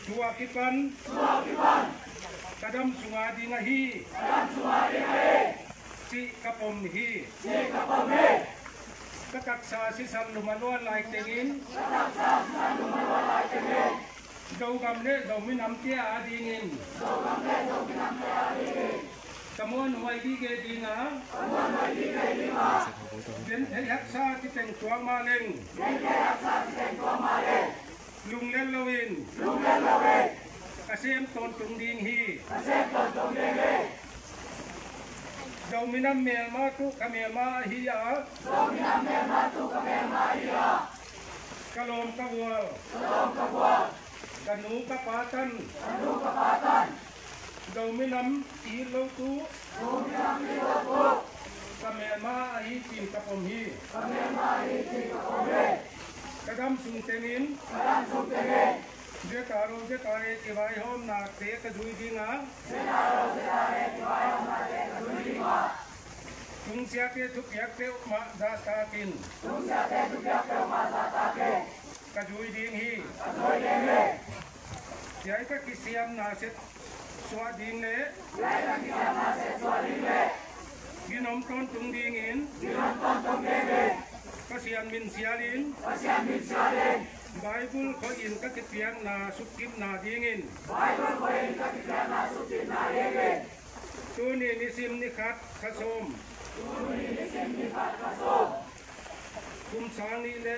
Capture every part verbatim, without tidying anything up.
Tua kipan ka dam sunga ding ahi, cih ka pom hi. Ka taksa sisan lum a luan lai tengin Zogam le Zominam te a dingin ka muanhuai gige dinga, genthei haksa ci teng tuak mah leng, lunglel loin ka sem tawntung ding hi. Zominam melma tuh ka melma ahi a, ka lawm ka vual, ka nu ka pa tan Zominam it lo tuh ka melma ahi cin ka pom hi. Ka dam sung tengin Z R O Z R A kivaihawmnate ka zui dinga, tungsiate thupiakte uh mah zahtakin ka zui ding hi. Hiai ka kisiamna set suah ding le ginom tawntung dingin Pasian min sialin Bible khoih in ka kipiakna sukkipna dingin tuni nisim ni khat kha sawm kum sang nih le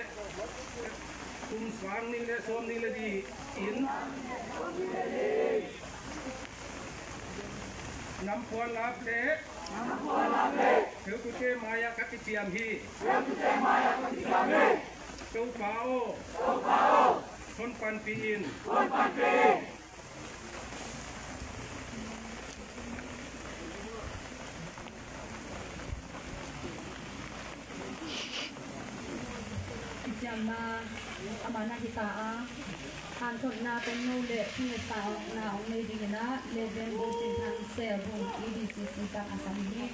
kum sang nih le sawm nih le li in nampuan lap le heutute mai-ah ka kiciam hi. Topa aw, hon panpih in. Kiciamna amah na hita a, hanthotna tongno le thungetna hong nei dingin ah Reverend Bung Cin Thang Sel Bung E D C C tak a sam hi.